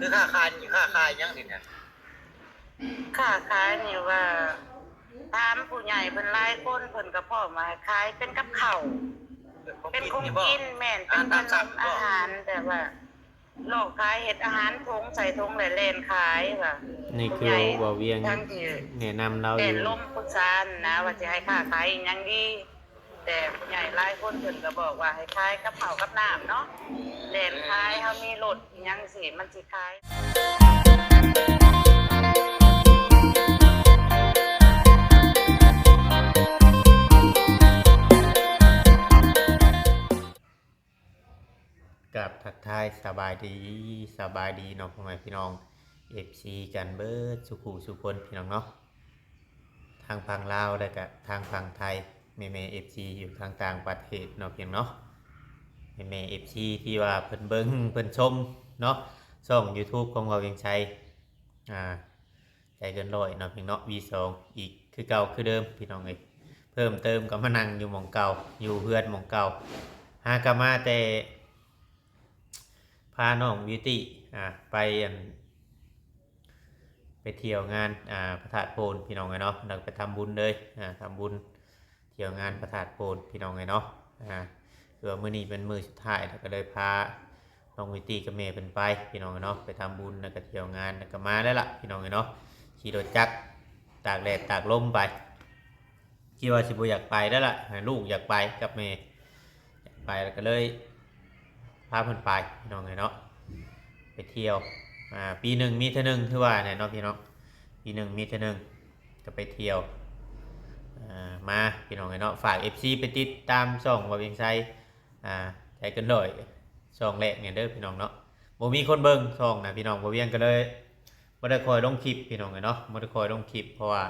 ຄືຄ້າຂາຍນີ້ ຄ້າຂາຍຫຍັງນີ້ນະ? ຄ້າຂາຍນີ້ວ່າ ຖາມຜູ້ໃຫຍ່ເພິ່ນຫຼາຍຄົນ ເພິ່ນກໍພ້ອມວ່າໃຫ້ຂາຍເປັນກັບເຂົ້າ ເປັນຂອງກິນ ແມ່ນ ເປັນຂະໜົມອາຫານ ແບບວ່າຫຼອກຂາຍ ເຮັດອາຫານຖົງໃສ່ຖົງແລ້ວແລ່ນຂາຍວ່າ. ນີ້ຄືເວົ້າວຽງ ທາງທີ່ແນະນຳລາວຢູ່ ແມ່ນລົມປຶກສານະ ວ່າຊິໃຫ້ຄ້າຂາຍອີ່ຫຍັງດີ. ແຕ່ຜູ້ໃຫຍ່ຫຼາຍຄົນເພິ່ນກໍບອກວ່າໃຫ້ຂາຍກັບເຂົ້າກັບນ້ຳເນາະ ແລ່ນຂາຍ ເຮົາມີລົດອີ່ຫຍັງຊີ້ ມັນຊິຂາຍ. ກາບທັກທາຍສະບາຍດີ ສະບາຍດີເນາະ ພໍ່ແມ່ພີ່ນ້ອງ ເອັຟຊີ ກັນເບິດສູ່ຄູ່ສູ່ຄົນ ພີ່ນ້ອງເນາະ. ທາງຝັ່ງລາວ ແລະກະທາງຝັ່ງໄທ ແມ່ໆ ເອັຟຊີ ຢູ່ທາງຕ່າງປະເທດເນາະ ພີ່ນ້ອງເນາະ. ແມ່ໆ ເອັຟຊີ ທີ່ວ່າເພິ່ນເບິ່ງເພິ່ນຊົມເນາະ ຊ່ອງ YouTube ຂອງເຮົາ ວຽງໄຊ ອ່າ ໃຈເກີນຮ້ອຍເນາະ ພີ່ນ້ອງເນາະ ວີສອງ ອີກຄືເກົ່າຄືເດີມ ພີ່ນ້ອງເອີຍ. ເພີ່ມເຕີມກໍມານັ່ງຢູ່ໝ່ອງເກົ່າ ຢູ່ເຮືອນໝ່ອງເກົ່າ ຫາກໍມາແຕ່ ພານ້ອງບິວຕີ ອ່າ ໄປ ອັນ ໄປທ່ຽວງານ ອ່າ ພະທາດໂພນ ພີ່ນ້ອງເອີຍເນາະ ແລ້ວກໍໄປທຳບຸນເລີຍ ອ່າ ທຳບຸນ ທ່ຽວງານພະທາດໂພນ ພີ່ນ້ອງເອີຍເນາະ. ອ່າ ຄືວ່າມື້ນີ້ເປັນມື້ສຸດທ້າຍ ແລ້ວກໍເລີຍພານ້ອງບິວຕີກັບແມ່ເພິ່ນໄປ ພີ່ນ້ອງເອີຍເນາະ ໄປທຳບຸນ ແລ້ວກໍທ່ຽວງານ ແລ້ວກໍມາແລ້ວລະ ພີ່ນ້ອງເອີຍເນາະ. ຂີ່ລົດຈັກຕາກແດດຕາກລົມໄປ ຄິດວ່າຊິບໍ່ຢາກໄປແລ້ວລະ ໃຫ້ລູກຢາກໄປກັບແມ່ ຢາກໄປ ແລ້ວກໍເລີຍພາເພິ່ນໄປ ພີ່ນ້ອງເອີຍເນາະ ໄປທ່ຽວ. ອ່າ ປີໜຶ່ງມີເທື່ອໜຶ່ງ ຄືວ່າແຫຼະເນາະ ພີ່ນ້ອງ ປີໜຶ່ງມີເທື່ອໜຶ່ງ ກໍໄປທ່ຽວ ອ່າ ມາ ພີ່ນ້ອງເອີຍເນາະ. ຝາກ ເອັຟຊີ ໄປຕິດຕາມຊ່ອງບ່າວວຽງໄຊ ອ່າ ໃຈເກີນຮ້ອຍ ຊ່ອງແລກນີ້ເດີ ພີ່ນ້ອງເນາະ. ບໍ່ມີຄົນເບິ່ງຊ່ອງນະ ພີ່ນ້ອງ ບ່າວວຽງກໍເລີຍ ບໍ່ໄດ້ຄ່ອຍລົງຄລິບ ພີ່ນ້ອງເອີຍເນາະ ບໍ່ໄດ້ຄ່ອຍລົງຄລິບ ເພາະວ່າ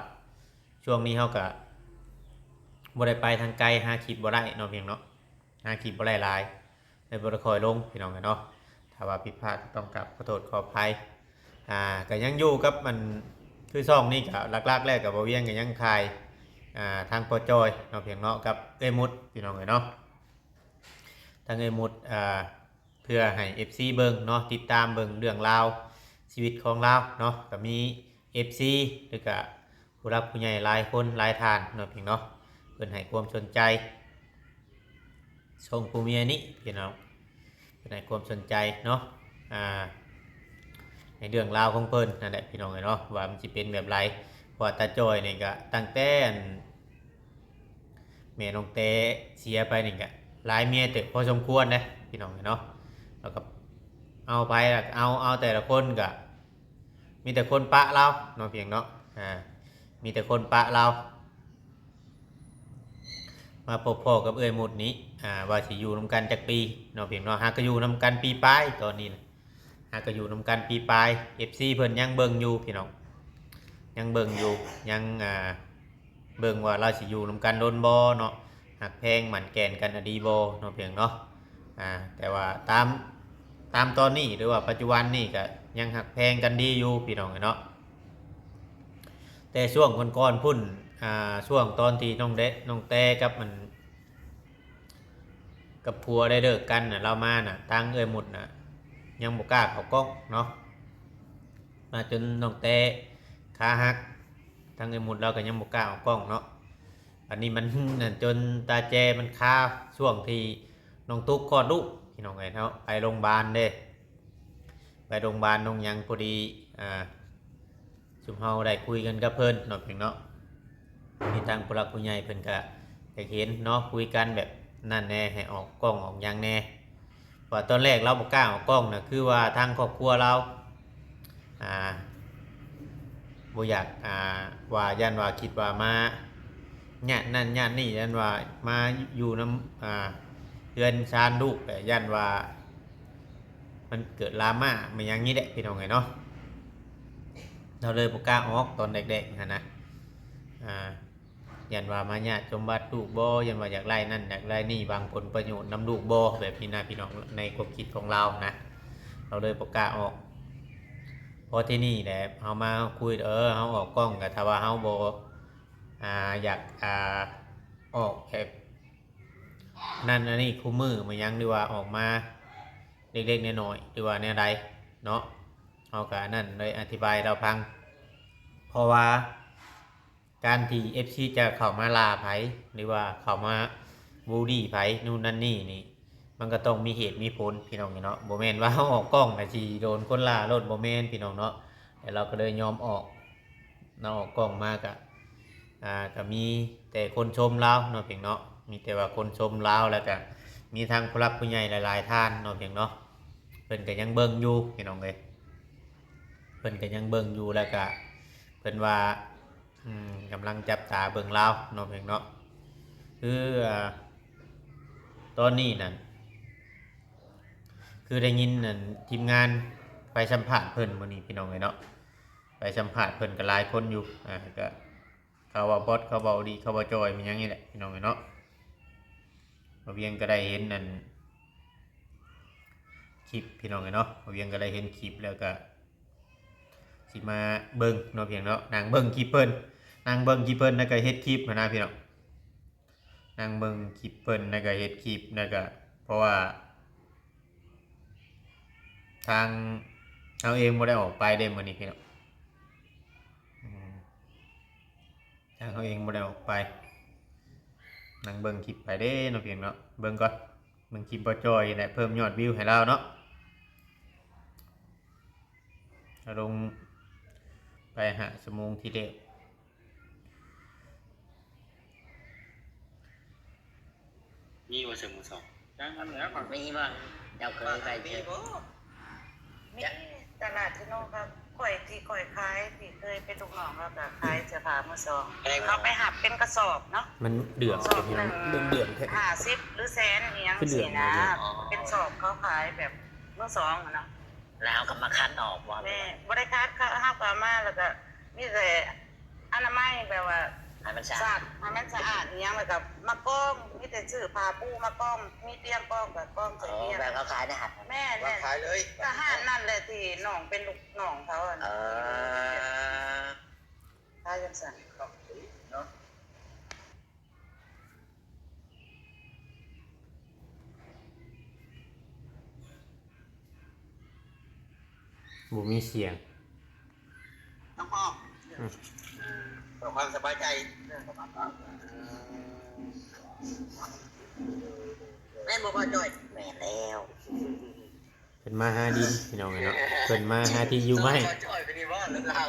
ຊ່ວງນີ້ເຮົາກະບໍ່ໄດ້ໄປທາງໄກ ຫາຄລິບບໍ່ໄດ້ເນາະ ພີ່ນ້ອງເນາະ ຫາຄລິບບໍ່ໄດ້ຫຼາຍ ເລີຍບໍ່ໄດ້ຄ່ອຍລົງ ພີ່ນ້ອງເອີຍເນາະ. ຖ້າວ່າຜິດພາດກໍຕ້ອງກາບຂໍໂທດຂໍອະໄພ. ອ່າ ກະຍັງຢູ່ກັບ ອັນ ຄືຊ່ອງນີ້ກະຫຼັກໆແລ້ວກະບ່າວວຽງກະຍັງຖ່າຍ ອ່າ ທາງພໍ່ຈ້ອຍເນາະ ພີ່ນ້ອງເນາະ ກັບເອື້ອຍມຸດ ພີ່ນ້ອງເອີຍເນາະ. ທາງເອື້ອຍມຸດ ອ່າ ເພື່ອໃຫ້ ເອັຟຊີ ເບິ່ງເນາະ ຕິດຕາມເບິ່ງເລື່ອງລາວຊີວິດຂອງລາວເນາະ ກໍມີ ເອັຟຊີ ຫຼືກະຜູ້ຫຼັກຜູ້ໃຫຍ່ຫຼາຍຄົນຫຼາຍທ່ານເນາະ ພີ່ນ້ອງເນາະ ເພິ່ນໃຫ້ຄວາມສົນໃຈ ຊ່ອງຜົວເມຍນີ້ ພີ່ນ້ອງ ເພິ່ນໃຫ້ຄວາມສົນໃຈເນາະ ອ່າ ໃນເລື່ອງລາວຂອງເພິ່ນນັ້ນແຫຼະ ພີ່ນ້ອງເອີຍເນາະ ວ່າມັນຊິເປັນແບບໃດ. ເພາະວ່າຕາຈ້ອຍນີ້ກະຕັ້ງແຕ່ ອັນ ແມ່ນ້ອງແຕ້ເສຍໄປນີ້ກະຫຼາຍເມຍເຕີບພໍສົມຄວນເດ້ ພີ່ນ້ອງເອີຍເນາະ. ແລ້ວກໍເອົາໃຜລະ ເອົາ ເອົາແຕ່ລະຄົນກະມີແຕ່ຄົນປະລາວເນາະ ພີ່ນ້ອງເນາະ ອ່າ ມີແຕ່ຄົນປະລາວ. ມາພົບພໍ້ກັບເອື້ອຍມຸດນີ້ ອ່າ ວ່າຊິຢູ່ນຳກັນຈັກປີເນາະ ພີ່ນ້ອງເນາະ ຫາກໍຢູ່ນຳກັນປີປາຍຕອນນີ້ນະ ຫາກໍຢູ່ນຳກັນປີປາຍ. ເອັຟຊີ ເພິ່ນຍັງເບິ່ງຢູ່ ພີ່ນ້ອງ ຍັງເບິ່ງຢູ່ ຍັງ ອ່າ ເບິ່ງວ່າລາວຊິຢູ່ນຳກັນດົນບໍ່ເນາະ ຮັກແພງໝັ້ນແກ່ນກັນອີ່ຫຼີບໍ່ເນາະ ພີ່ນ້ອງເນາະ. ອ່າ ແຕ່ວ່າຕາມ ຕາມຕອນນີ້ ຫຼືວ່າປັດຈຸບັນນີ້ກະຍັງຮັກແພງກັນດີຢູ່ ພີ່ນ້ອງເອີຍເນາະ. ແຕ່ຊ່ວງກ່ອນໆພຸ້ນ ອ່າ ຊ່ວງຕອນທີ່ນ້ອງແດ ນ້ອງແຕ້ກັບ ອັນ ກັບຜົວໄດ້ເລີກກັນນະ ລາວມານະ ທາງເອື້ອຍມຸດນະ ຍັງບໍ່ກ້າເຂົ້າກ້ອງເນາະ ມາຈົນນ້ອງແຕ້ຂາຫັກ ທາງເອື້ອຍມຸດລາວກໍຍັງບໍ່ກ້າເຂົ້າກ້ອງເນາະ. ອັນນີ້ມັນ ນັ້ນ ຈົນຕາແຈມັນຄາຊ່ວງທີ່ນ້ອງຕຸກຄອດລູກ ພີ່ນ້ອງເອີຍເນາະ ໄປໂຮງບານເດ້ ໄປໂຮງບານໂຮງຫຍັງ ພໍດີ ອ່າ ຊຸມເຮົາໄດ້ຄຸຍກັນກັບເພິ່ນເນາະ ພີ່ນ້ອງເນາະ ມີທາງຜູ້ຫຼັກຜູ້ໃຫຍ່ເພິ່ນກະຢາກເຫັນເນາະ ຄຸຍກັນແບບນັ້ນແດ່ ໃຫ້ອອກກ້ອງອອກຫຍັງແດ່. ເພາະວ່າຕອນແລກລາວບໍ່ກ້າອອກກ້ອງນະ ຄືວ່າທາງຄອບຄົວລາວ ອ່າ ບໍ່ຢາກ ອ່າ ວ່າ ຢ້ານວ່າຄິດວ່າມາຍາດນັ້ນຍາດນີ້ ຢ້ານວ່າມາຢູ່ນຳ ອ່າ ເຮືອນຊານລູກ ແລະ ຢ້ານວ່າ ມັນເກີດດຣາມາ ແມ່ນຫຍັງນີ້ແຫຼະ ພີ່ນ້ອງເອີຍເນາະ. ລາວເລີຍບໍ່ກ້າອອກຕອນແລກໆຫັ້ນນະ ອ່າ ຢ້ານວ່າມາຍາດສົມບັດລູກບໍ່ ຢ້ານວ່າຢາກໄດ້ນັ້ນຢາກໄດ້ນີ້ ຫວັງຜົນປະໂຫຍດນຳລູກບໍ່ ແບບນີ້ນະ ພີ່ນ້ອງ ໃນຄວາມຄິດຂອງລາວນະ ລາວເລີຍບໍ່ກ້າອອກ. ພໍທີນີ້ແຫຼະ ເຮົາມາຄຸຍ ເອີ ເຮົາອອກກ້ອງ ກໍຖ້າວ່າເຮົາບໍ່ ອ່າ ຢາກ ອ່າ ອອກແບບ ນັ້ນອັນນີ້ຄູ່ມື້ມາຫຍັງ ຫຼືວ່າອອກມາເລັກໆນ້ອຍໆ ຫຼືວ່າແນວໃດເນາະ ເຮົາກະອັນນັ້ນ ໄດ້ອະທິບາຍໃຫ້ລາວຟັງ ເພາະວ່າການທີ່ເອັຟຊີຈະເຂົ້າມາດ່າໃຜ ຫຼືວ່າເຂົ້າມາບູລີໃຜ ນູ່ນນັ້ນນີ້ນີ້ ມັນກໍຕ້ອງມີເຫດມີຜົນພີ່ນ້ອງເອີຍເນາະ. ບໍ່ແມ່ນວ່າເຮົາອອກກ້ອງແລ້ວຊິໂດນຄົນດ່າໂລດ ບໍ່ແມ່ນພີ່ນ້ອງເນາະ. ແຕ່ລາວກໍເລີຍຍອມອອກ ລາວອອກກ້ອງມາກະ ອ່າ ກະມີແຕ່ຄົນຊົມລາວເນາະພຽງເນາະ. ມີແຕ່ວ່າຄົນຊົມລາວ ແລ້ວກະມີທັງຜູ້ຫຼັກຜູ້ໃຫຍ່ຫຼາຍໆທ່ານເນາະພຽງເນາະ. ເພິ່ນກະຍັງເບິ່ງຢູ່ພີ່ນ້ອງເອີຍ ເພິ່ນກະຍັງເບິ່ງຢູ່ ແລ້ວກະເພິ່ນວ່າ ອືມ ກຳລັງຈັບຕາເບິ່ງລາວເນາະພຽງເນາະ. ຄື ອ່າ ຕອນນີ້ນັ້ນ ຄືໄດ້ຍິນອັນທີມງານໄປສຳພາດເພິ່ນມື້ນີ້ພີ່ນ້ອງເອີຍເນາະ. ໄປສຳພາດເພິ່ນກໍຫຼາຍຄົນຢູ່ ອ່າ ກໍເຂົາເວົ້າບອດ ເຂົາເວົ້າດີ ເຂົາເວົ້າຈ່ອຍ ມີຫຍັງນີ້ແຫຼະພີ່ນ້ອງເອີຍເນາະ. ບ່າວວຽງກໍໄດ້ເຫັນອັນຄລິບພີ່ນ້ອງເອີຍເນາະ. ບ່າວວຽງກໍໄດ້ເຫັນຄລິບ ແລ້ວກໍຊິມາເບິ່ງເນາະພຽງເນາະ. ນັ່ງເບິ່ງຄລິບເພິ່ນ ນັ່ງເບິ່ງຄລິບເພິ່ນ ແລ້ວກໍເຮັດຄລິບຫັ້ນນະພີ່ນ້ອງ. ນັ່ງເບິ່ງຄລິບເພິ່ນ ແລ້ວກໍເຮັດຄລິບ ແລ້ວກໍ ເພາະວ່າທາງເຮົາເອງບໍ່ໄດ້ອອກໄປເດ້ມື້ນີ້ພີ່ນ້ອງ. ອືມ ທາງເຮົາເອງບໍ່ໄດ້ອອກໄປ ນັ່ງເບິ່ງຄລິບໄປເດ້ເນາະພີ່ນ້ອງເນາະ. ເບິ່ງກ່ອນ ເບິ່ງຄລິບບໍ່ຈ່ອຍແຫຼະ ເພີ່ມຍອດວິວໃຫ້ລາວເນາະ. ເຮົາລົງໄປຫ້າຊົ່ວໂມງທີ່ແລ້ວ. ມີບໍ່ເຊິ່ງມື້ສອງ? ຍັງອັນເໜືອ ມີບໍ່? ເຈົ້າເຄີຍໄປເຈີ? ມີຕະຫຼາດທີ່ນ້ອງເຂົາ ຂ້ອຍທີ່ຂ້ອຍຂາຍ ທີ່ເຄີຍເປັນລູກນ້ອງເຂົາກໍຂາຍເສື້ອຜ້າມືສອງ ເຂົາໄປຮັບເປັນກະສອບເນາະ. ມັນເດືອງ ກະສອບໜຶ່ງ ເດືອງແທ້ ຫ້າສິບ ຫຼື ແສນ ອີ່ຫຍັງຊີ້ນະ. ເປັນສອບເຂົາຂາຍແບບມືສອງນະ. ແລ້ວເຮົາກໍມາຄັດອອກບໍ່? ແມ່ນ ບໍ່ໄດ້ຄັດ ເຂົາ ເຮົາກໍເອົາມາ ແລ້ວກໍມີແຕ່ອະນາໄມ ແບບວ່າໃຫ້ມັນສະອາດ ໃຫ້ມັນສະອາດອີ່ຫຍັງ ແລ້ວກໍມາກອງ ມີແຕ່ຊື້ຜ້າປູມາກອງ ມີຕຽງກອງກໍກອງໃສ່ຕຽງ. ແບບເຂົາຂາຍໃນຫັ້ນ? ແມ່ນໆ ວາງຂາຍເລີຍ. ກໍຮ້ານນັ້ນແຫຼະທີ່ນ້ອງເປັນລູກນ້ອງເຂົາ. ເອີ ຂາຍຈັ່ງຊັ້ນເນາະ. ບໍ່ມີສຽງ ນ້ອງປອມ ອືມ ເພື່ອຄວາມສະບາຍໃຈ ແມ່ນບໍ່ ພໍ່ຈ້ອຍ? ແມ່ນແລ້ວ. ເພິ່ນມາຫາດິນພີ່ນ້ອງເອີຍເນາະ ເພິ່ນມາຫາທີ່ຢູ່ໃໝ່. ພໍ່ຈ້ອຍໄປນີ້ບໍ່ລາວ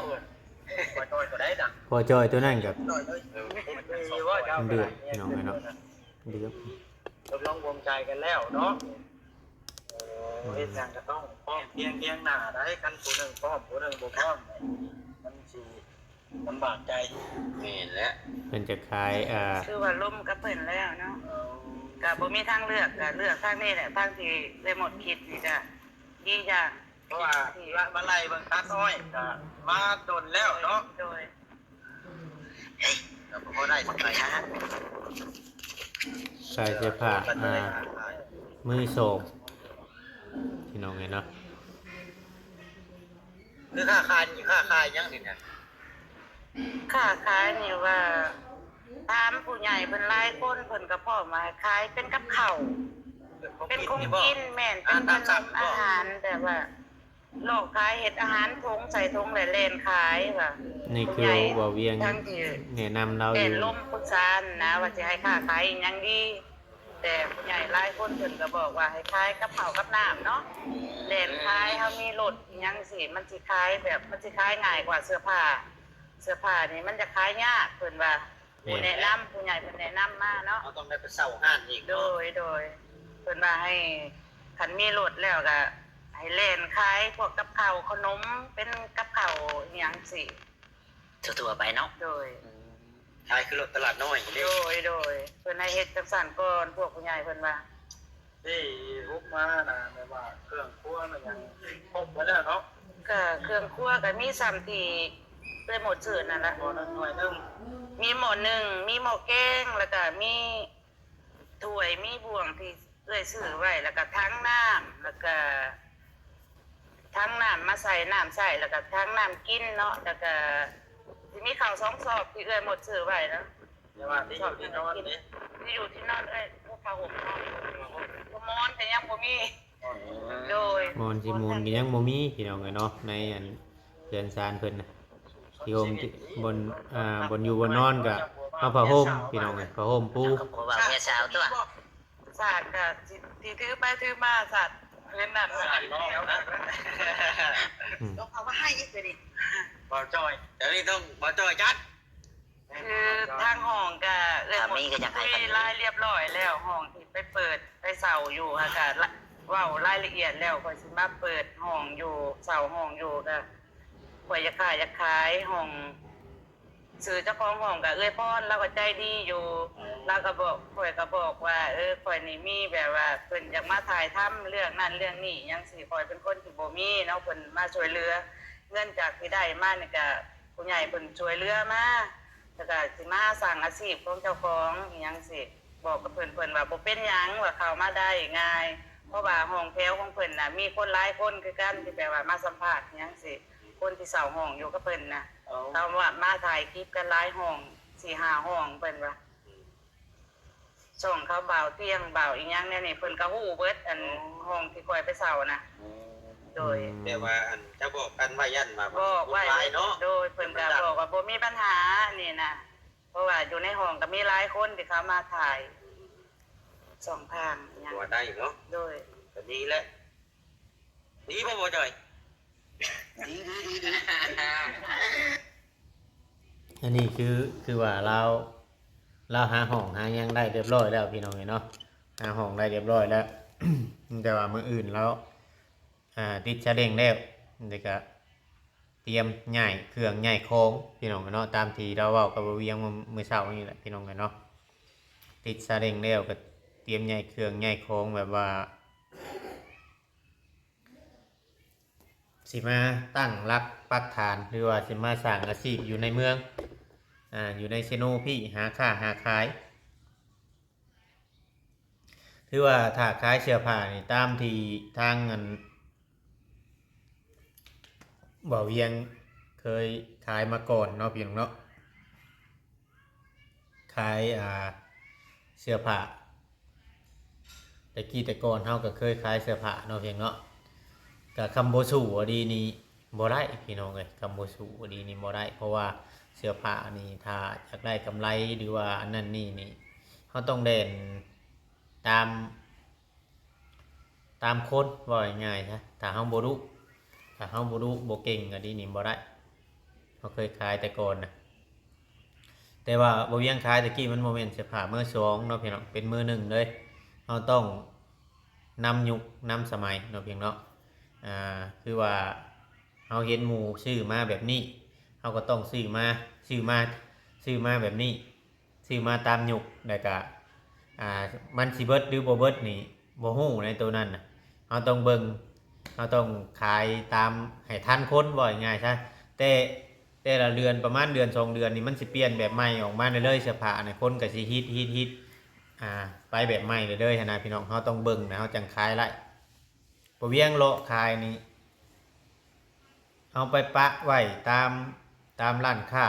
ພໍ່ຈ້ອຍຕົວໃດນະ? ພໍ່ຈ້ອຍຕົວນັ້ນກໍ ເອີ ເດືອດພີ່ນ້ອງເອີຍເນາະ ເດືອດ. ຕົກລົງລົງໃຈກັນແລ້ວເນາະ. ເອີ ເຮັດຫຍັງກໍຕ້ອງພ້ອມພຽງຄຽງໜ້າໄດ໋ ຄັນຜູ້ໜຶ່ງພ້ອມຜູ້ໜຶ່ງບໍ່ພ້ອມ ມັນຊິ ລຳບາກໃຈ. ແມ່ນແຫຼະ ເພິ່ນຈະຂາຍ ອ່າ ຄືວ່າລົມກັບເພິ່ນແລ້ວເນາະ ກໍບໍ່ມີທາງເລືອກ ກໍເລືອກທາງນີ້ແຫຼະ ທາງທີ່ໄດ້ໝົດຄິດນີ້ກໍດີຢ່າງ ເພາະວ່າມາໄລ່ເບິ່ງຕັດອ້ອຍກໍມາດົນແລ້ວເນາະ. ໂດຍ ກໍບໍ່ໄດ້ສຳໃດນະ ຂາຍເສື້ອຜ້າ ອ່າ ມືສອງ ພີ່ນ້ອງເອີຍເນາະ. ຄືຄ້າຂາຍນີ້ ຄ້າຂາຍຫຍັງນີ້ນະ? ຄ້າຂາຍນີ້ວ່າ ຖາມຜູ້ໃຫຍ່ເພິ່ນຫຼາຍຄົນ ເພິ່ນກໍພ້ອມວ່າໃຫ້ຂາຍເປັນກັບເຂົ້າ ເປັນຂອງກິນ ແມ່ນ ເປັນຂະໜົມອາຫານ ແບບວ່າຫຼອກຂາຍ ເຮັດອາຫານຖົງໃສ່ຖົງແລ້ວແລ່ນຂາຍວ່າ. ນີ້ຄືບ່າວວຽງແນະນຳລາວຢູ່ ແມ່ນ ລົມປຶກສານະ ວ່າຊິໃຫ້ຄ້າຂາຍອີ່ຫຍັງດີ. ແຕ່ຜູ້ໃຫຍ່ຫຼາຍຄົນເພິ່ນກໍບອກວ່າໃຫ້ຂາຍກັບເຂົ້າກັບນ້ຳເນາະ ແລ່ນຂາຍ ເຮົາມີລົດອີ່ຫຍັງຊີ້ ມັນຊິຂາຍແບບ ມັນຊິຂາຍງ່າຍກວ່າເສື້ອຜ້າ ເສື້ອຜ້ານີ້ມັນຈະຂາຍຍາກ ເພິ່ນວ່າ. ແມ່ນ ຜູ້ແນະນຳ ຜູ້ໃຫຍ່ເພິ່ນແນະນຳມາເນາະ ເຮົາຕ້ອງໄດ້ໄປເຊົ່າຮ້ານອີກເນາະ. ໂດຍ ໂດຍ ເພິ່ນວ່າໃຫ້ ຄັນມີລົດແລ້ວກໍໃຫ້ແລ່ນຂາຍພວກກັບເຂົ້າຂະໜົມ ເປັນກັບເຂົ້າອີ່ຫຍັງຊີ້ ທົ່ວໆໄປເນາະ. ໂດຍ ອືມ ຄ້າຍຄືລົດຕະຫຼາດນ້ອຍນີ້ເດ້. ໂດຍ ໂດຍ ເພິ່ນໃຫ້ເຮັດຈັ່ງຊັ້ນກ່ອນ ພວກຜູ້ໃຫຍ່ເພິ່ນວ່າ. ທີ່ຮຸກມານະ ແບບວ່າເຄື່ອງຄົວແມ່ນຫຍັງຄົບໝົດແລ້ວເນາະ? ກະເຄື່ອງຄົວກະມີສ່ຳທີ່ເອື້ອຍໝົດຊື້ນັ້ນລະ ໝໍ້ໜຶ່ງ ຖ້ວຍໜຶ່ງ ມີໝໍ້ໜຶ່ງ ມີໝໍ້ແກງ ແລ້ວກະມີຖ້ວຍ ມີບ່ວງທີ່ເອື້ອຍຊື້ໄວ້ ແລ້ວກະຖັງນ້ຳ ແລ້ວກະ ຖັງນ້ຳມາໃສ່ນ້ຳໃຊ້ ແລ້ວກະຖັງນ້ຳກິນເນາະ ແລ້ວກະຊິມີເຂົ້າສອງຊອບທີ່ເອື້ອຍໝົດຊື້ໄວ້ເນາະ. ແຕ່ວ່າທີ່ຢູ່ທີ່ນອນເດ້? ທີ່ຢູ່ທີ່ນອນເອື້ອຍ ພວກຜ້າຫົ່ມເນາະ ຜ້າຫົ່ມ ຜ້າໝອນກະຍັງບໍ່ມີ. ໂດຍ ບ່ອນຊິໝູນກໍຍັງບໍ່ມີພີ່ນ້ອງເອີຍເນາະ ໃນອັນເຮືອນຊານເພິ່ນນະ ທີ່ຫົ່ມທີ່ ບ່ອນ ອ່າ ບ່ອນຢູ່ບ່ອນນອນກໍເອົາຜ້າຫົ່ມພີ່ນ້ອງເອີຍ ຜ້າຫົ່ມປູ ເຂົາກໍບໍ່ເວົ້າເມຍສາວຕົວະ ສາດກໍຊິ ຊິຖືໄປຖືມາ ສາດພື້ນນັ້ນ ອືມ ເອົາມາໃຫ້ອີກເດນີ້ ບ່າວຈ້ອຍ ດຽວນີ້ຕ້ອງບ່າວຈ້ອຍຈັດ. ຄືທາງຫ້ອງກະເອື້ອຍ ຖ້າມີກໍຢາກໃຫ້ ຄຸຍລາຍລຽບລ້ອຍແລ້ວ ຫ້ອງທີ່ໄປເປີດໄປເຊົ່າຢູ່ຫັ້ນກະ ລະ ເວົ້າລາຍລະອຽດແລ້ວ ຂ້ອຍຊິມາເປີດຫ້ອງຢູ່ ເຊົ່າຫ້ອງຢູ່ ກະຂ້ອຍຢາກຄ້າຢາກຂາຍຫ້ອງ ຊື່ເຈົ້າຂອງຫ້ອງກະເອື້ອຍພອນ ລາວກໍໃຈດີຢູ່ ລາວກໍບອກ ຂ້ອຍກໍບອກວ່າ ເອີ ຂ້ອຍນີ້ມີແບບວ່າເພິ່ນຢາກມາຖ່າຍທຳເລື່ອງນັ້ນເລື່ອງນີ້ຫຍັງຊີ້ ຂ້ອຍເປັນຄົນທີ່ບໍ່ມີເນາະ ເພິ່ນມາຊ່ວຍເຫຼືອ ເງິນຈາກທີ່ໄດ້ມານີ້ກະ ຜູ້ໃຫຍ່ເພິ່ນຊ່ວຍເຫຼືອມາ ແລ້ວກະຊິມາສ້າງອາຊີບຂອງເຈົ້າຂອງອີ່ຫຍັງຊີ້ ບອກກັບເພິ່ນ ເພິ່ນວ່າບໍ່ເປັນຫຍັງ ວ່າເຂົ້າມາໄດ້ງ່າຍ ເພາະວ່າຫ້ອງແຖວຂອງເພິ່ນນະ ມີຄົນຫຼາຍຄົນຄືກັນ ທີ່ແບບວ່າມາສຳພາດອີ່ຫຍັງຊີ້ ຄົນທີ່ເຊົ່າຫ້ອງຢູ່ກັບເພິ່ນນະ ເຂົາວ່າມາຖ່າຍຄລິບກັນຫຼາຍຫ້ອງ ສີ່ຫ້າຫ້ອງ ເພິ່ນວ່າ ຊ່ອງເຂົາບ່າວຕຽງ ບ່າວອີ່ຫຍັງແນວນີ້ ເພິ່ນກໍຮູ້ເບິດ ອັນຫ້ອງທີ່ຂ້ອຍໄປເຊົ່ານະ ໂດຍ ແຕ່ວ່າອັນເຈົ້າບອກກັນໄວ້ ຢ້ານວ່າມັນ ບອກໄວ້ ຄົນຫຼາຍເນາະ ໂດຍ ເພິ່ນກໍບອກວ່າບໍ່ມີບັນຫານີ້ນະ ເພາະວ່າຢູ່ໃນຫ້ອງກໍມີຫຼາຍຄົນທີ່ເຂົ້າມາຖ່າຍ ຊ່ອງທາງອີ່ຫຍັງ ວ່າໄດ້ເນາະ ໂດຍ ກໍດີແຫຼະ ດີບໍ່ ບໍ່ຈ່ອຍ? ດີ ດີ ດີ ດີ ອັນນີ້ຄື ຄືວ່າລາວ ລາວຫາຫ້ອງຫາຫຍັງໄດ້ຮຽບຮ້ອຍແລ້ວພີ່ນ້ອງເອີຍເນາະ ຫາຫ້ອງໄດ້ຮຽບຮ້ອຍແລ້ວ ແຕ່ວ່າມື້ອື່ນລາວ ອ່າ ຕິດສາເລັງແລ້ວ ແລ້ວກະຕຽມຍ້າຍເຄື່ອງຍ້າຍຂອງພີ່ນ້ອງເອີຍເນາະ ຕາມທີ່ລາວເວົ້າກັບບ່າວວຽງມື້ ມື້ເຊົ້ານີ້ແຫຼະພີ່ນ້ອງເອີຍເນາະ ຕິດສາເລັງແລ້ວກະຕຽມຍ້າຍເຄື່ອງຍ້າຍຂອງ ແບບວ່າ ຊິມາຕັ້ງຫຼັກປັກຖານ ຫຼືວ່າຊິມາສ້າງອາຊີບຢູ່ໃນເມືອງ ອ່າ ຢູ່ໃນເຊໂນພີ້ ຫາຄ້າຫາຂາຍ ຖືວ່າຖ້າຂາຍເສື້ອຜ້ານີ້ ຕາມທີ່ທາງອັນ ບ່າວວຽງເຄີຍຂາຍມາກ່ອນເນາະ ພີ່ນ້ອງເນາະ ຂາຍ ອ່າ ເສື້ອຜ້າ ແຕ່ກີ້ແຕ່ກ່ອນເຮົາກໍເຄີຍຂາຍເສື້ອຜ້າເນາະ ພີ່ນ້ອງເນາະ ກໍຄຳບໍ່ສູ້ອີ່ຫຼີນີ້ບໍ່ໄດ້ພີ່ນ້ອງເອີຍ ຄຳບໍ່ສູ້ອີ່ຫຼີນີ້ບໍ່ໄດ້ ເພາະວ່າເສື້ອຜ້ານີ້ ຖ້າຢາກໄດ້ກຳໄລ ຫຼືວ່າອັນນັ້ນນີ້ນີ້ ເຮົາຕ້ອງແລ່ນຕາມ ຕາມຄົນ ເວົ້າງ່າຍໆຊະ ຖ້າເຮົາບໍ່ດຸ ຖ້າເຮົາບໍ່ດຸບໍ່ເກັ່ງກໍດີນີ້ບໍ່ໄດ້ ເຮົາເຄີຍຂາຍແຕ່ກ່ອນນະ ແຕ່ວ່າບ່າວວຽງຂາຍແຕ່ກີ້ມັນບໍ່ແມ່ນເສື້ອຜ້າມືສອງເນາະ ພີ່ນ້ອງ ເປັນມືໜຶ່ງເລີຍ ເຮົາຕ້ອງນຳຍຸກນຳສະໄໝເນາະ ພີ່ນ້ອງເນາະ ອ່າ ຄືວ່າເຮົາເຫັນໝູ່ຊື້ມາແບບນີ້ ເຮົາກໍຕ້ອງຊື້ມາ ຊື້ມາ ຊື້ມາແບບນີ້ ຊື້ມາຕາມຍຸກ ແລ້ວກະ ອ່າ ມັນຊິເບິດຫຼືບໍ່ເບິດນີ້ບໍ່ຮູ້ໃນໂຕນັ້ນນະ ເຮົາຕ້ອງເບິ່ງ ເຮົາຕ້ອງຂາຍຕາມໃຫ້ທັນຄົນ ເວົ້າງ່າຍໆຊະ ແຕ່ ແຕ່ລະເດືອນ ປະມານເດືອນສອງເດືອນນີ້ ມັນຊິປ່ຽນແບບໃໝ່ອອກມາເລື້ອຍໆ ເສື້ອຜ້ານະ ຄົນກໍຊິຮິດ ຮິດ ຣິດ ອ່າ ໄປແບບໃໝ່ເລື້ອຍໆຫັ້ນນະ ພີ່ນ້ອງ ເຮົາຕ້ອງເບິ່ງນະ ເຮົາຈັ່ງຂາຍໄດ້ ບ່າວວຽງເລາະຂາຍນີ້ ເຮົາໄປປະໄວ້ຕາມ ຕາມຮ້ານຄ້າ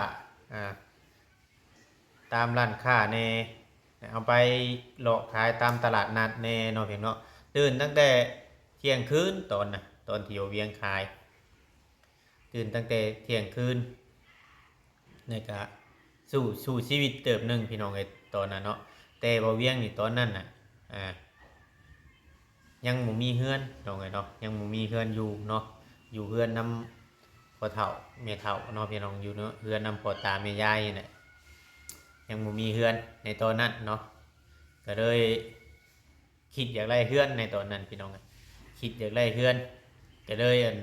ອ່າ ຕາມຮ້ານຄ້າແດ່ ເຮົາໄປເລາະຂາຍຕາມຕະຫຼາດນັດແດ່ເນາະ ພີ່ນ້ອງເນາະ ຕື່ນຕັ້ງແຕ່ທ່ຽງຄືນ ຕອນນະ ຕອນທີ່ບ່າວວຽງຂາຍ ຕື່ນຕັ້ງແຕ່ທ່ຽງຄືນ ແລ້ວກະ ສູ້ ສູ້ຊີວິດເຕີບໜຶ່ງ ພີ່ນ້ອງເອີຍ ຕອນນັ້ນເນາະ ແຕ່ບ່າວວຽງນີ້ຕອນນັ້ນນະ ອ່າ ຍັງບໍ່ມີເຮືອນ ພີ່ນ້ອງເອີຍເນາະ ຍັງບໍ່ມີເຮືອນຢູ່ເນາະ ຢູ່ເຮືອນນຳພໍ່ເຖົ້າແມ່ເຖົ້າເນາະ ພີ່ນ້ອງ ຢູ່ເນາະ ເຮືອນນຳພໍ່ຕາແມ່ຍາຍນີ້ແຫຼະ ຍັງບໍ່ມີເຮືອນໃນຕອນນັ້ນເນາະ ກໍເລີຍຄິດຢາກໄດ້ເຮືອນໃນຕອນນັ້ນ ພີ່ນ້ອງເອີຍ ຄິດຢາກໄດ້ເຮືອນ ກໍເລີຍ ອັນ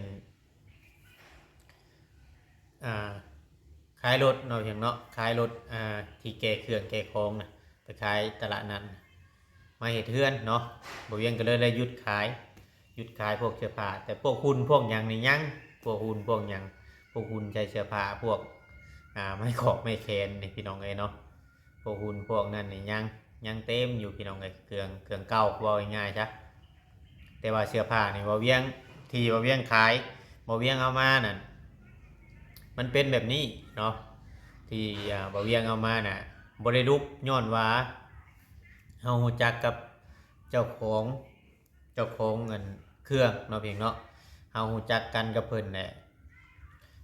ອ່າ ຂາຍລົດເນາະ ພີ່ນ້ອງເນາະ ຂາຍລົດ ອ່າ ທີ່ແກ່ເຄື່ອງແກ່ຂອງນະ ໄປຂາຍຕະຫຼາດນັ້ນ ມາເຮັດເຮືອນເນາະ ບ່າວວຽງກໍເລີຍໄດ້ຢຸດຂາຍ ຢຸດຂາຍພວກເສື້ອຜ້າ ແຕ່ພວກຫຸ່ນພວກຫຍັງນີ້ຍັງ ພວກຫຸ່ນພວກຫຍັງ ພວກຫຸ່ນໃສ່ເສື້ອຜ້າ ພວກ ອ່າ ໄມ້ຂອກໄມ້ແຂນນີ້ ພີ່ນ້ອງເອີຍເນາະ ພວກຫຸ່ນພວກນັ້ນນີ້ຍັງ ຍັງເຕັມຢູ່ ພີ່ນ້ອງເອີຍ ເຄື່ອງ ເຄື່ອງເກົ່າ ເວົ້າງ່າຍໆຊະ ແຕ່ວ່າເສື້ອຜ້ານີ້ ບ່າວວຽງ ທີ່ບ່າວວຽງຂາຍ ບ່າວວຽງເອົາມານັ້ນ ມັນເປັນແບບນີ້ເນາະ ທີ່ ອ່າ ບ່າວວຽງເອົາມານະ ບໍ່ໄດ້ຫຼຸບ ຍ້ອນວ່າເຮົາຮູ້ຈັກກັບເຈົ້າຂອງ ເຈົ້າຂອງອັນ ເຄື່ອງເນາະ ພີ່ນ້ອງເນາະ. ເຮົາຮູ້ຈັກກັນກັບເພິ່ນແຫຼະ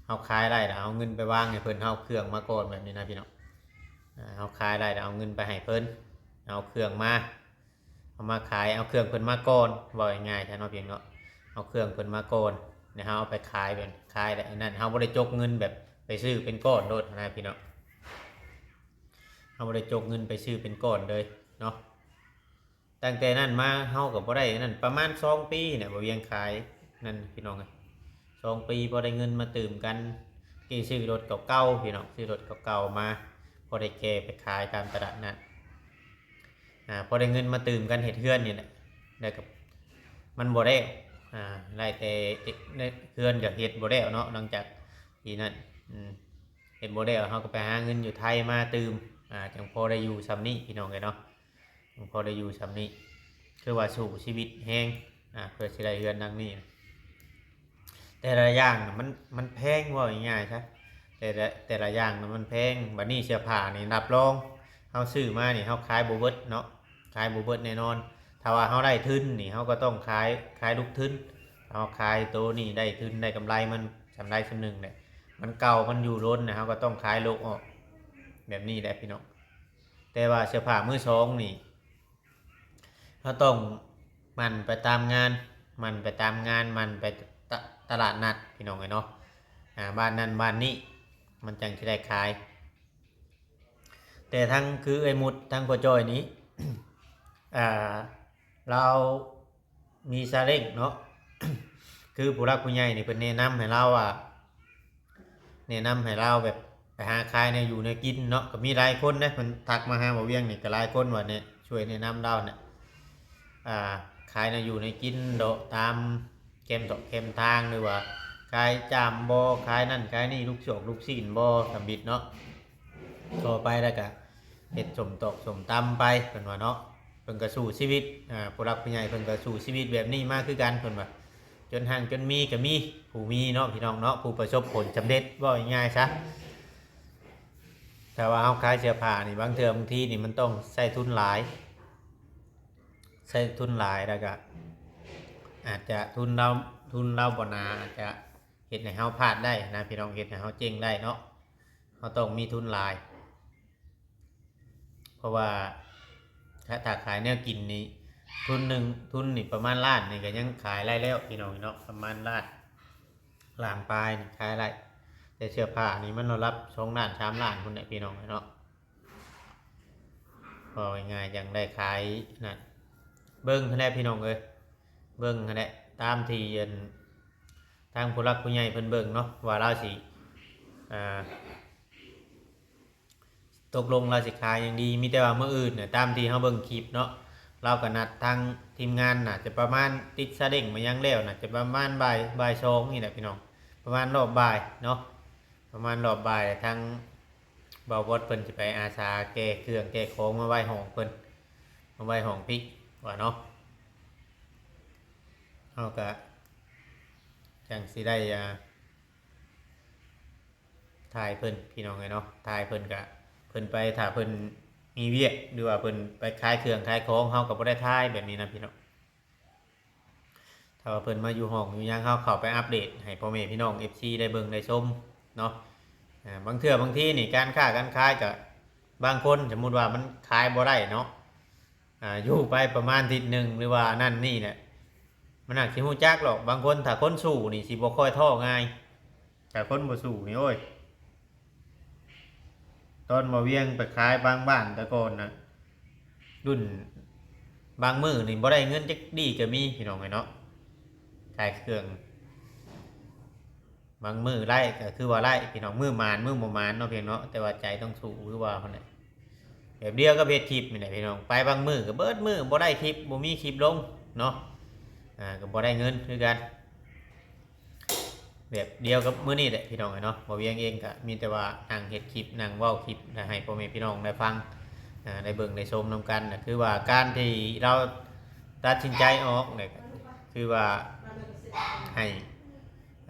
ເຮົາຂາຍໄດ້ລະເອົາເງິນໄປວາງໃຫ້ເພິ່ນ ເຮົາເອົາເຄື່ອງມາກ່ອນ ແບບນີ້ນະ ພີ່ນ້ອງ. ເຮົາຂາຍໄດ້ລະເອົາເງິນໄປໃຫ້ເພິ່ນ ເອົາເຄື່ອງມາ ເອົາມາຂາຍ ເອົາເຄື່ອງເພິ່ນມາກ່ອນ ເວົ້າງ່າຍໆຊະເນາະ ພີ່ນ້ອງເນາະ. ເອົາເຄື່ອງເພິ່ນມາກ່ອນ ແລ້ວເຮົາເອົາໄປຂາຍ ແບບຂາຍໄດ້ອັນນັ້ນ ເຮົາບໍ່ໄດ້ຈົກເງິນແບບໄປຊື້ເປັນກ້ອນໂລດນະ ພີ່ນ້ອງ. ເຮົາບໍ່ໄດ້ຈົກເງິນໄປຊື້ເປັນກ້ອນເລີຍເນາະ. ຕັ້ງແຕ່ນັ້ນມາເຮົາກໍບໍ່ໄດ້ນັ້ນ ປະມານສອງປີແຫຼະ ບໍ່ວຽງຂາຍນັ້ນ ພີ່ນ້ອງເອີຍ. ສອງປີພໍໄດ້ເງິນມາຕື່ມກັນ ກີ້ຊື້ລົດເກົ່າໆ ພີ່ນ້ອງ ຊື້ລົດເກົ່າໆມາ ພໍໄດ້ແກ່ໄປຂາຍຕາມຕະຫຼາດນັດ ອາ ພໍໄດ້ເງິນມາຕື່ມກັນເຮັດເຮືອນນີ້ແຫຼະ. ແລ້ວກໍມັນບໍ່ແລ້ວ ອາ ໄດ້ແຕ່ເຮັດເຮືອນກໍເຮັດບໍ່ແລ້ວເນາະ ຫຼັງຈາກທີ່ນັ້ນ ອືມ ເຮັດບໍ່ແລ້ວ ເຮົາກໍໄປຫາເງິນຢູ່ໄທມາຕື່ມ ອາ ຈັ່ງພໍໄດ້ຢູ່ຊ່ຳນີ້ ພີ່ນ້ອງເອີຍເນາະ. ພໍໄດ້ຢູ່ຊ່ຳນີ້ ຄືວ່າສູ້ຊີວິດແຮງ ອາ ເພື່ອຊິໄດ້ເຮືອນຫຼັງນີ້. ແຕ່ລະຢ່າງນະ ມັນ ມັນແພງ ເວົ້າງ່າຍໆຊະ ແຕ່ລະ ແຕ່ລະຢ່າງນະມັນແພງ. ບັດນີ້ເສື້ອຜ້ານີ້ ຮັບຮອງ ເຮົາຊື້ມານີ້ ເຮົາຂາຍບໍ່ເບິດເນາະ ຂາຍບໍ່ເບິດແນ່ນອນ. ຖ້າວ່າເຮົາໄດ້ທຶນນີ້ ເຮົາກໍຕ້ອງຂາຍ ຂາຍລູກທຶນ. ເຮົາຂາຍໂຕນີ້ ໄດ້ທຶນ ໄດ້ກຳໄລມັນສ່ຳໃດສ່ຳໜຶ່ງແຫຼະ ມັນເກົ່າ ມັນຢູ່ດົນນະ ເຮົາກໍຕ້ອງຂາຍໂລະອອກ ແບບນີ້ແຫຼະ ພີ່ນ້ອງ. ແຕ່ວ່າເສື້ອຜ້າມືສອງນີ້ ເຮົາຕ້ອງໝັ່ນໄປຕາມງານ ໝັ່ນໄປຕາມງານ ໝັ່ນໄປຕະ ຕະຫຼາດນັດ ພີ່ນ້ອງເອີຍເນາະ ອາ ບ້ານນັ້ນບ້ານນີ້ ມັນຈັ່ງຊິໄດ້ຂາຍ. ແຕ່ທັງຄືເອື້ອຍມຸດ ທັງພໍ່ຈ້ອຍນີ້ ອາ ລາວມີຊາເລັ້ງເນາະ ຄືຜູ້ຫຼັກຜູ້ໃຫຍ່ນີ້ເພິ່ນແນະນຳໃຫ້ລາວວ່າ ແນະນຳໃຫ້ລາວແບບໄປຫາຂາຍແນວຢູ່ແນວກິນເນາະ. ກໍມີຫຼາຍຄົນເດ້ ເພິ່ນທັກມາຫາບ່າວວຽງນີ້ ກໍຫຼາຍຄົນວ່າແນະ ຊ່ວຍແນະນຳລາວນະ ອາ ຂາຍແນວຢູ່ແນວກິນເນາະ ຕາມແຄມສອກແຄມທາງ ຫຼືວ່າຂາຍຈ້າມບໍ່ ຂາຍນັ້ນຂາຍນີ້ ລູກຊອກລູກຊີ້ນບໍ່ ທຳອິດເນາະ. ຕໍ່ໄປແລ້ວກະເຮັດສົ້ມຕອກສົ້ມຕຳໄປ ເພິ່ນວ່າເນາະ. ເພິ່ນກໍສູ້ຊີວິດ ອາ ຜູ້ຫຼັກຜູ້ໃຫຍ່ເພິ່ນກໍສູ້ຊີວິດແບບນີ້ມາຄືກັນ ເພິ່ນວ່າ ຈົນຮັ່ງຈົນມີກໍມີ ຜູ້ມີເນາະ ພີ່ນ້ອງເນາະ ຜູ້ປະສົບຜົນສຳເລັດ ເວົ້າງ່າຍໆຊະ. ຖ້າວ່າເຮົາຂາຍເສື້ອຜ້ານີ້ ບາງເທື່ອບາງທີນີ້ມັນຕ້ອງໃຊ້ທຶນຫຼາຍ ໃຊ້ທຶນຫຼາຍ ແລ້ວກໍອາດຈະ ທຶນລາວ ທຶນລາວບໍ່ໜາ ອາດຈະເຮັດໃຫ້ເຮົາພາດໄດ້ນະ ພີ່ນ້ອງ ເຮັດໃຫ້ເຮົາເຈັງໄດ້ເນາະ. ເຮົາຕ້ອງມີທຶນຫຼາຍ ເພາະວ່າຖ້າ ຖ້າຂາຍແນວກິນນີ້ ທຸນໜຶ່ງ ທຶນນີ້ປະມານລ້ານນີ້ກໍຍັງຂາຍໄດ້ແລ້ວ ພີ່ນ້ອງເນາະ ປະມານລ້ານ ລ້ານປາຍນີ້ຂາຍໄດ້. ແຕ່ເສື້ອຜ້ານີ້ມັນລະດັບສອງລ້ານ ສາມລ້ານພຸ້ນແຫຼະ ພີ່ນ້ອງເນາະ. ເວົ້າງ່າຍໆ ຈັ່ງໄດ້ຂາຍນັ້ນ ເບິ່ງຫັ້ນແຫຼະ ພີ່ນ້ອງເອີຍ ເບິ່ງຫັ້ນແຫຼະ ຕາມທີ່ອັນ ທາງຜູ້ຫຼັກຜູ້ໃຫຍ່ເພິ່ນເບິ່ງເນາະ ວ່າລາວຊິ ອາ ຕົກລົງລາວຊິຂາຍຫຍັງດີ. ມີແຕ່ວ່າມື້ອື່ນນະ ຕາມທີ່ເຮົາເບິ່ງຄລິບເນາະ ລາວກໍນັດທາງທີມງານ ໜ້າຈະປະມານຕິດຊາເລັ້ງມາຫຍັງແລ້ວ ໜ້າຈະປະມານບ່າຍ ບ່າຍສອງນີ້ແຫຼະ ພີ່ນ້ອງ ປະມານຮອບບ່າຍເນາະ ປະມານຮອບບ່າຍ ທາງບ່າວບອດເພິ່ນຊິໄປອາສາແກ່ເຄື່ອງແກ່ຂອງມາໄວ້ຫ້ອງເພິ່ນ ມາໄວ້ຫ້ອງພີ້ວ່າເນາະ. ເຮົາກະຈັ່ງຊິໄດ້ ອ່າ ຖ່າຍເພິ່ນ ພີ່ນ້ອງເອີຍເນາະ ຖ່າຍເພິ່ນກະ ເພິ່ນໄປ ຖ້າເພິ່ນມີວຽກ ຫຼືວ່າເພິ່ນໄປຂາຍເຄື່ອງຂາຍຂອງ ເຮົາກໍບໍ່ໄດ້ຖ່າຍແບບນີ້ນະ ພີ່ນ້ອງ. ຖ້າວ່າເພິ່ນມາຢູ່ຫ້ອງຢູ່ຫຍັງ ເຮົາເຂົ້າໄປອັບເດດໃຫ້ພໍ່ແມ່ພີ່ນ້ອງ ເອັຟຊີ ໄດ້ເບິ່ງໄດ້ຊົມເນາະ. ອາ ບາງເທື່ອບາງທີນີ້ ການຄ້າການຂາຍກໍ ບາງຄົນ ສົມມຸດວ່າມັນຂາຍບໍ່ໄດ້ເນາະ ອາ ຢູ່ໄປປະມານທິດໜຶ່ງ ຫຼືວ່ານັ້ນນີ້ແຫຼະ ມັນຫາກຊິຮູ້ຈັກດອກ. ບາງຄົນ ຖ້າຄົນສູ້ນີ້ຊິບໍ່ຄ່ອຍທໍ້ງ່າຍ ແຕ່ຄົນບໍ່ສູ້ນີ້ ໂອ້ຍ ຕອນບ່າວວຽງໄປຂາຍບາງບ້ານແຕ່ກ່ອນນະ ລຸ້ນບາງມື້ນີ້ບໍ່ໄດ້ເງິນຈັກດີ້ກໍມີ ພີ່ນ້ອງເອີຍເນາະ ຂາຍເຄື່ອງ. ບາງມື້ໄດ້ກໍຄືວ່າໄດ້ ພີ່ນ້ອງ ມື້ໝານມື້ບໍ່ໝານເນາະ ພີ່ນ້ອງເນາະ ແຕ່ວ່າໃຈຕ້ອງສູ້ຄືວ່າຫັ້ນແຫຼະ. ແບບດຽວກັບເຮັດຄລິບນີ້ແຫຼະ ພີ່ນ້ອງ ໄປບາງມື້ກໍເບິດມື້ບໍ່ໄດ້ຄລິບ ບໍ່ມີຄລິບລົງເນາະ ອາ ກໍບໍ່ໄດ້ເງິນຄືກັນ. ແບບດຽວກັບມື້ນີ້ແຫຼະ ພີ່ນ້ອງເອີຍເນາະ ບ່າວວຽງເອງກະມີແຕ່ວ່ານັ່ງເຮັດຄລິບ ນັ່ງເວົ້າຄລິບ ແລະ ໃຫ້ພໍ່ແມ່ພີ່ນ້ອງໄດ້ຟັງ ອາ ໄດ້ເບິ່ງໄດ້ຊົມນຳກັນນະ. ຄືວ່າການທີ່ລາວຕັດສິນໃຈອອກນີ້ ຄືວ່າໃຫ້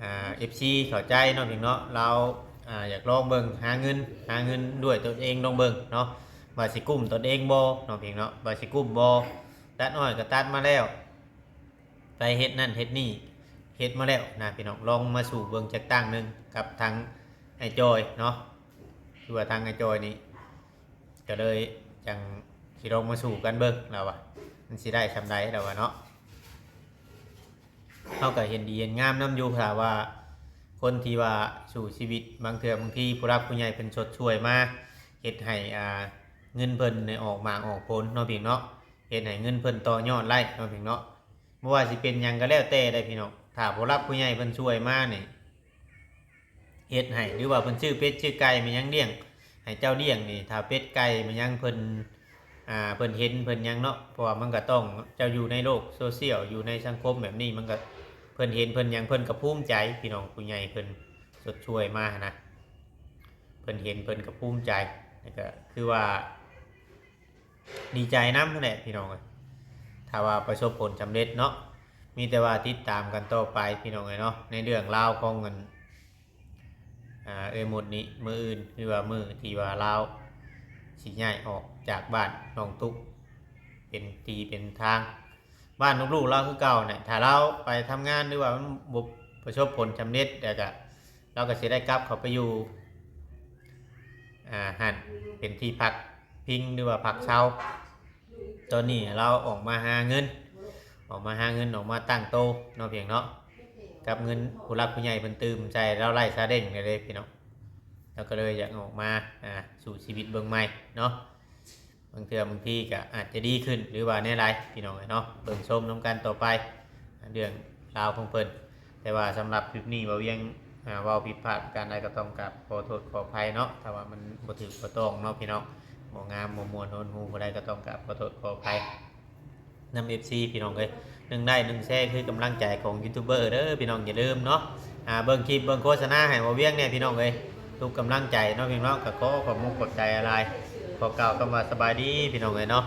ອາ ເອັຟຊີ ເຂົ້າໃຈເນາະ ພີ່ນ້ອງເນາະ ລາວ ອາ ຢາກລອງເບິ່ງ ຫາເງິນ ຫາເງິນດ້ວຍຕົນເອງລອງເບິ່ງເນາະ ວ່າຊິກຸ້ມຕົນເອງບໍ່ເນາະ ພີ່ນ້ອງເນາະ ວ່າຊິກຸ້ມບໍ່. ຕັດອ້ອຍກໍຕັດມາແລ້ວ ໄປເຮັດນັ້ນເຮັດນີ້ ເຮັດມາແລ້ວນະພີ່ນ້ອງ ລອງມາສູ້ເບິ່ງຈັກຕັ້ງໜຶ່ງກັບທາງອ້າຍຈອຍເນາະ. ຄືວ່າທາງອ້າຍຈອຍນີ້ ກໍເລີຍຈັ່ງຊິລອງມາສູ້ກັນເບິ່ງລາວວ່າ ມັນຊິໄດ້ສ່ຳໃດລາວວ່າເນາະ. ເຮົາກໍເຫັນດີເຫັນງາມນຳຢູ່ ຖ້າວ່າຄົນທີ່ວ່າສູ້ຊີວິດ ບາງເທື່ອບາງທີຜູ້ຫຼັກຜູ້ໃຫຍ່ເພິ່ນຊົດຊ່ວຍມາ ເຮັດໃຫ້ ອ່າ ເງິນເພິ່ນໄດ້ອອກໝາກອອກຜົນເນາະພີ່ນ້ອງເນາະ ເຮັດໃຫ້ເງິນເພິ່ນຕໍ່ຍອດໄດ້ເນາະພີ່ນ້ອງເນາະ. ບໍ່ວ່າຊິເປັນຫຍັງກໍແລ້ວແຕ່ໄດ໋ພີ່ນ້ອງ ຖ້າຜູ້ຫຼັກຜູ້ໃຫຍ່ເພິ່ນຊ່ວຍມານີ້ ເຮັດໃຫ້ ຫຼືວ່າເພິ່ນຊື້ເປັດຊື້ໄກ່ມາຫຍັງລ້ຽງ ໃຫ້ເຈົ້າລ້ຽງນີ້ ຖ້າເປັດໄກ່ມາຫຍັງເພິ່ນ ອ່າ ເພິ່ນເຫັນເພິ່ນຫຍັງເນາະ ເພາະວ່າມັນກໍຕ້ອງ ເຈົ້າຢູ່ໃນໂລກໂຊຊຽວ ຢູ່ໃນສັງຄົມແບບນີ້ ມັນກໍ ເພິ່ນເຫັນເພິ່ນຫຍັງ ເພິ່ນກໍພູມໃຈ ພີ່ນ້ອງ ຜູ້ໃຫຍ່ເພິ່ນຊົດຊ່ວຍມາຫັ້ນນະ ເພິ່ນເຫັນເພິ່ນກໍພູມໃຈ ແລ້ວກໍຄືວ່າ ດີໃຈນຳຫັ້ນແຫຼະພີ່ນ້ອງເອີຍ ຖ້າວ່າປະສົບຜົນສຳເລັດເນາະ. ມີແຕ່ວ່າຕິດຕາມກັນຕໍ່ໄປພີ່ນ້ອງເອີຍເນາະ ໃນເລື່ອງລາວຂອງອັນ ອ່າ ເອື້ອຍມົດນີ້ ມື້ອື່ນ ຫຼືວ່າມື້ທີ່ວ່າລາວຊິຍ້າຍອອກຈາກບ້ານນ້ອງຕຸກ ເປັນທີ່ເປັນທາງ ບ້ານລູກໆລາວຄືເກົ່າແຫຼະ. ຖ້າລາວໄປທຳງານ ຫຼືວ່າມັນບໍ່ປະສົບຜົນສຳເລັດ ແລ້ວກະ ລາວກໍຊິໄດ້ກັບເຂົ້າໄປຢູ່ ອ່າ ຫັ້ນ ເປັນທີ່ພັກພິງ ຫຼືວ່າພັກເຊົາ. ຕອນນີ້ລາວອອກມາຫາເງິນ ອອກມາຫາເງິນ ອອກມາຕັ້ງໂຕເນາະ ພຽງເນາະ ກັບເງິນຜູ້ຫຼັກຜູ້ໃຫຍ່ເພິ່ນຕື່ມໃສ່ ລາວໄລ່ຊາເດັ້ງເລີຍເດ້ພີ່ນ້ອງ. ລາວກໍເລີຍຢາກອອກມາ ອ່າ ສູ້ຊີວິດເບິ່ງໃໝ່ເນາະ. ບາງເທື່ອບາງທີກໍອາດຈະດີຂຶ້ນ ຫຼືວ່າແນວໃດ ພີ່ນ້ອງເອີຍເນາະ ເບິ່ງຊົມນຳກັນຕໍ່ໄປ ເລື່ອງລາວຂອງເພິ່ນ. ແຕ່ວ່າສຳລັບຄລິບນີ້ ບ່າວວຽງ ອ່າ ເວົ້າຜິດພາດປະການໃດກໍຕ້ອງກາບຂໍໂທດຂໍອະໄພເນາະ ຖ້າວ່າມັນບໍ່ຖືກບໍ່ຕ້ອງເນາະພີ່ນ້ອງ ບໍ່ງາມບໍ່ມ່ວນຫົດຫູ່ຜູ້ໃດ ກໍຕ້ອງກາບຂໍໂທດຂໍອະໄພນຳ ເອັຟຊີ ພີ່ນ້ອງເອີຍ. ໜຶ່ງໄລ້ໜຶ່ງແຊ ຄືກຳລັງໃຈຂອງຢູທູບເບີເດີພີ່ນ້ອງ ຢ່າລືມເນາະ ອ່າ ເບິ່ງຄລິບເບິ່ງໂຄສະນາໃຫ້ບ່າວວຽງແດ່ພີ່ນ້ອງເອີຍ ທຸກກຳລັງໃຈເນາະພີ່ນ້ອງເນາະ. ກໍຂໍຂອບມຸກຂອບໃຈຫຼາຍ ຂໍກ່າວຄຳວ່າສະບາຍດີພີ່ນ້ອງເອີຍເນາະ.